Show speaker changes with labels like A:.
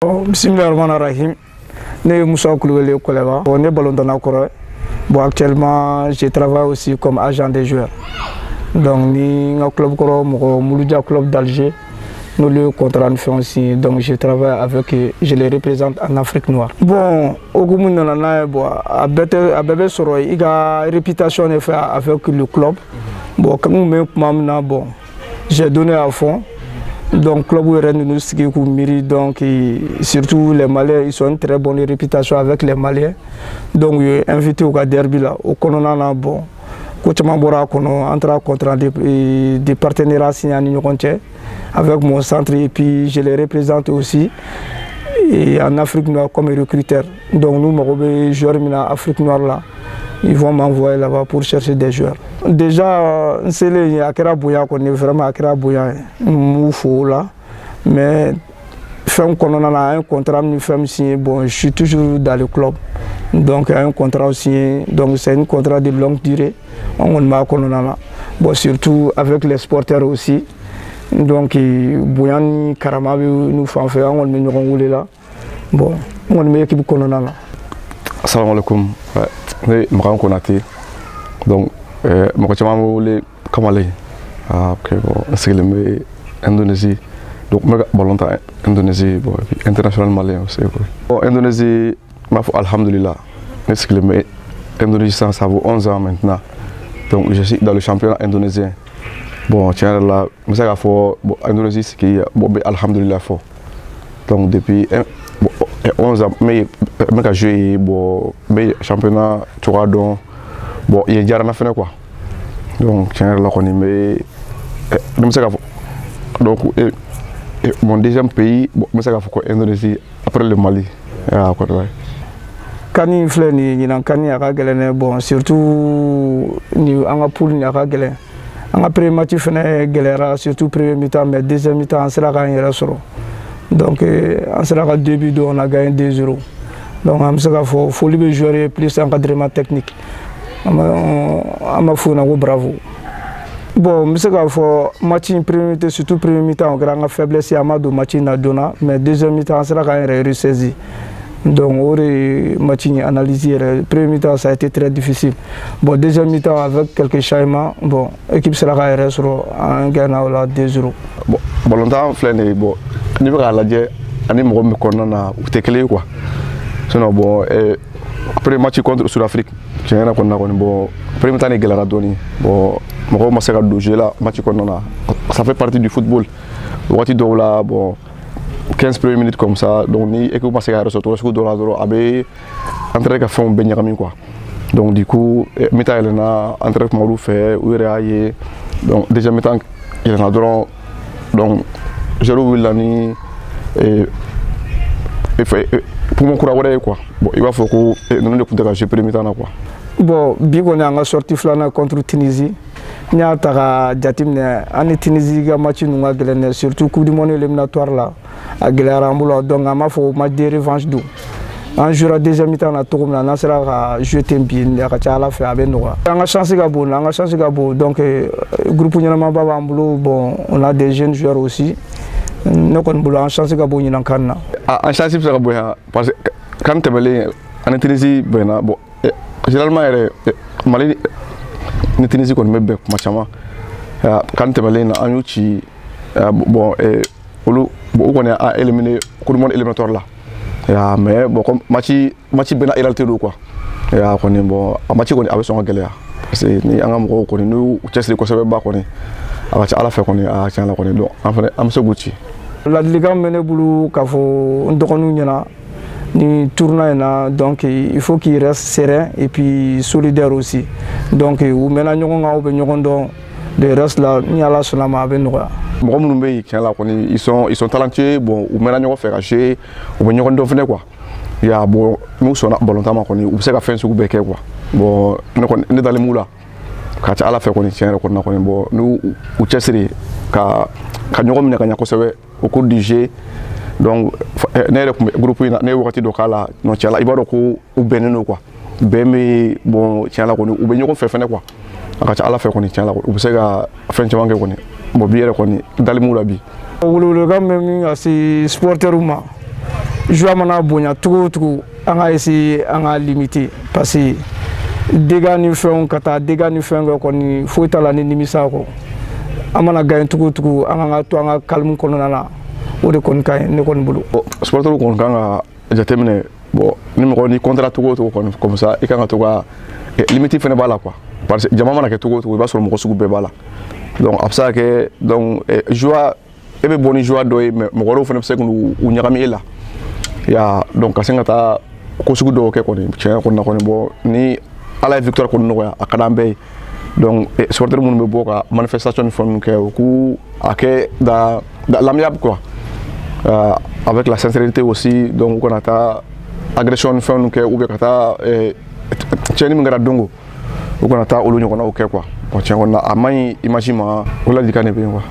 A: Bismillahirrahmanirrahim. Ne ye Moussa Koulibaly Kɔlɛba. Bon, ne balontanna kɔrɔ. Bon, actuellement, je travaille aussi comme agent des joueurs. Donc ni n ka club kɔrɔ mɔgɔ Mouloudia Club d'Alger, n'olu ye contrat ni fɛnw signé, donc je travaille avec eux, je les représente en Afrique noire. Bon, hokumu nana n'a ye, bon, a bɛɛ tɛ, a bɛɛ bɛ sɔrɔ i ka réputation de fɛ avec le club. Bon, n kun bɛ tuma min na, bon, j'ai donné à fond. Donc club yɛrɛ ninnu sigi k'u miiri, donc surtout les Maliens, ils ont une très bonne réputation avec les Maliens. Donc u ye invité u ka derby la, o kɔnɔna na, bon, ko caman bɔra a kɔnɔ, an taara contrat de partenariat signé an ni ɲɔgɔn cɛ avec mon centre et puis je les représente aussi et en Afrique noire comme recruteur. Donc nous mago bɛ joueur min na Afrique noire la, ils vont m'envoyer là-bas pour chercher des joueurs. Déjà, n selen a kɛra bonya kɔni, vraiment a kɛra bonya ye, n b'u fo o la. Mais fɛn kɔnɔna na, an ye contrat min fɛn min signé, bon, je suis toujours dans le club. Donc an ye contrat signé, donc c'est un contrat de longue durée, an kɔni b'a kɔnɔna na. Bon, surtout avec les supporters aussi. Donc bonya ni karama bɛ n'u fan fɛ, an kɔni bɛ ɲɔgɔn wele la. Bon, n kɔni bɛ équipe kɔnɔna na.
B: Assalamu alaikum. Ne Makan Konate. Donc mɔgɔ caman bɛ wele Kamalen. Ah, ok, bon, n sigilen bɛ Indonésie. Donc n bɛ ka ballon ta Indonésie, bon, et puis international malien aussi quoi. Bon, Indonésie, n b'a fɔ alhamdulillah. Ne sigilen bɛ Indonésie sisan, ça vaut 11 ans maintenant. Donc je suis dans le championnat indonésien. Bon, tiɲɛ yɛrɛ la, n bɛ se k'a fɔ, bon, Indonésie sigi, bon, n bɛ alhamdulillah fɔ. Donc depuis bon, 11 ans, n bɛ ka jouer, bon, n bɛ championnat cogoya dɔn. Bon, yen diyara n na fɛnɛ quoi. Donc tiɲɛ yɛrɛ la kɔni, n bɛ n bɛ se k'a fɔ donc mon deuxième pays, bon, n bɛ se k'a fɔ ko Indonésie après le Mali. Ah, kɔni, ouais.
A: CAN filɛ nin ye, ɲinan CAN a ka gɛlɛn dɛ. Bon, surtout ni an ka poule nin a ka gɛlɛn. An ka premier match fɛnɛ gɛlɛyara, surtout premier mi-temps, mais deuxième mi-temps an sera k'an yɛrɛ sɔrɔ. Donc an sera ka deux buts don, on a gagné 2-0. Donc an bɛ se k'a fɔ foli bɛ joueur ye plus encadrement technique. An b'a f'u ɲɛna ko bravo. Bon, n bɛ se k'a fɔ match in premier mi-temps, surtout premier mi-temps, o kɛra an ka faiblesse ye, an ma don match in na joona, mais deuxième mi-temps an sera k'an yɛrɛ ressaisir. Donc o de ye match in analyse yɛrɛ. Premier mi-temps, ça a été très difficile. Bon, deuxième mi-temps, avec quelques changements, bon, équipe sera k'a yɛrɛ sɔrɔ, an gagné o la 2-0.
B: Bon, balontan filɛ nin ye, bon, n'i bɛ k'a lajɛ ani mɔgɔ min bɛ kɔnɔna na, u tɛ kelen ye quoi. Sinon, bon, premier match contre Sud-Afrique, tiɲɛ yɛrɛ kɔnɔna kɔni, bon, premier mi-temps de gɛlɛyara dɔɔni. Bon, mɔgɔw ma se ka don jeu la match kɔnɔna na. Ça fait partie du football. Waati dɔw la, bon, 15 premières minutes comme ça, donc ni équipe ma se ka yɛrɛ sɔrɔ cogo sugu dɔ la dɔrɔn, a bɛ entraîneur ka fɛnw bɛɛ ɲagami quoi. Donc du coup, mi-temps yɛlɛnna, entraîneur kuma olu fɛ, u yɛrɛ y'a ye. Donc deuxième mi-temps yɛlɛnna dɔrɔn, donc joueurs wulila ni poumon kura wɛrɛ ye quoi. Bon, i b'a fɔ ko ninnu de tun tɛ ka jouer premier mi-temps na quoi.
A: Bon, bi kɔni an ka sortie filanan contre Tunisie, n'i y'a ta ka jateminɛ, an ni Tunisie ka match ninnu ka gɛlɛn dɛ, surtout Coupe du monde éliminatoire la, a gɛlɛyara an bolo. Donc an b'a fɔ match de revanche don. An jouera deuxième mi-temps na cogo min na, n'an sera ka jouer ten bi, a ka ca Ala fɛ a bɛ nɔgɔya. An ka chance ka bon, an ka chance ka bon. Donc groupe ɲɛnamaba b'an bolo. Bon, on a des jeunes joueurs aussi. Ne kɔni bolo, an chance ka bon ɲinan CAN na.
B: An chance bɛ se ka bonya parce que CAN tɛmɛlen, an ni Tunisie bɛnna. Bon, généralement yɛrɛ, Mali ni Tunisie kɔni bɛ bɛn kuma caman. CAN tɛmɛlen na, an y'u ci. Bon, olu, bon, u kɔni y'an éliminé Coupe du monde éliminatoire la. Mais bon, comme match bɛɛ n'a réalité don quoi. Kɔni, bon, a match kɔni a bɛ sɔn ka gɛlɛya parce que ni an ka mɔgɔw kɔni n'u cɛsiri kosɛbɛ ba kɔni, a ka ca Ala fɛ kɔni, a tiɲɛ la kɔni, donc an fɛnɛ an bɛ se k'u ci.
A: Ladilikan min bɛ ne bolo k'a fɔ n dɔgɔninw ɲɛna ni tournoi in na, donc il faut qu'il reste serein et puis solidaire aussi. Donc u mɛnna ɲɔgɔn kan, u bɛ ɲɔgɔn dɔn. Le reste là, ni Ala sɔnna ma, a bɛ nɔgɔya.
B: Mɔgɔ minnu bɛ yen, tiɲɛ la kɔni, ils sont talentueux. Bon, u mɛnna ɲɔgɔn fɛ ka jouer, u bɛ ɲɔgɔn dɔn fɛnɛ quoi. Ya, bon, n'u sɔnna balontan ma kɔni, u bɛ se ka fɛn sugu bɛɛ kɛ quoi. Bon, ne kɔni ne dalen b'u la ka ca Ala fɛ kɔni, tiɲɛ yɛrɛ kɔnɔna kɔni, bon, n'u u cɛsiri ka ɲɔgɔn minɛ ka ɲɛ kosɛbɛ au cours du jeu. Donc ne yɛrɛ tun bɛ groupe in na, ne ye wagati dɔ k'a la. Non, tiɲɛ la, i b'a dɔn ko u bɛnnen don quoi, bɛn bɛ. Bon, tiɲɛ la kɔni, u bɛ ɲɔgɔn fɛ fɛnɛ quoi. A ka ca Ala fɛ kɔni, tiɲɛ la, u bɛ se ka fɛn caman kɛ kɔni. Bon, bi yɛrɛ kɔni dalen b'u la bi.
A: Welewelekan bɛ min ka se supporters ma. Joie mana bonya cogo o cogo, an ka essayer an ka limiter, parce que dégâts ni fɛnw ka taa dégâts ni fɛn kɛ kɔni, foyi t'a la ni nimisa kɔ. An mana gagner cogo o cogo, an kan ka to an ka calme kɔnɔna na, o de kɔni ka ɲi ne kɔni bolo.
B: Bon, supporter kɔni kan ka jateminɛ. Bon, ni mɔgɔ ni contrat cogo o cogo kɔni, comme ça i kan ka to ka limite fɛnɛ b'a la quoi, parce que jama mana kɛ cogo o cogo, i b'a sɔrɔ mɔgɔ sugu bɛɛ b'a la. Donc a bɛ se ka kɛ, donc joie, e bɛ bɔ ni joie dɔ ye, mais mɔgɔ wɛrɛw fɛnɛ bɛ se k'u ɲagami e la ya. Donc ka sin ka taa ko sugu dɔw kɛ kɔni, tiɲɛ kɔni na kɔni, bon, ni Ala ye victoire kɔni nɔgɔya, a ka d'an bɛɛ ye. Donc supporter minnu bɛ bɔ ka manifestation ni fɛn ninnu kɛ, u k'u a kɛ dans l'amiable quoi, avec la sincérité aussi. Donc u kana taa agression ni fɛn ninnu kɛ, ou bien ka taa tiɲɛni min kɛra dongo, u kana taa olu ɲɔgɔnnaw kɛ quoi. Bon, tiɲɛ kɔni na, a man ɲi image ma. O ladilikan de bɛ yen quoi.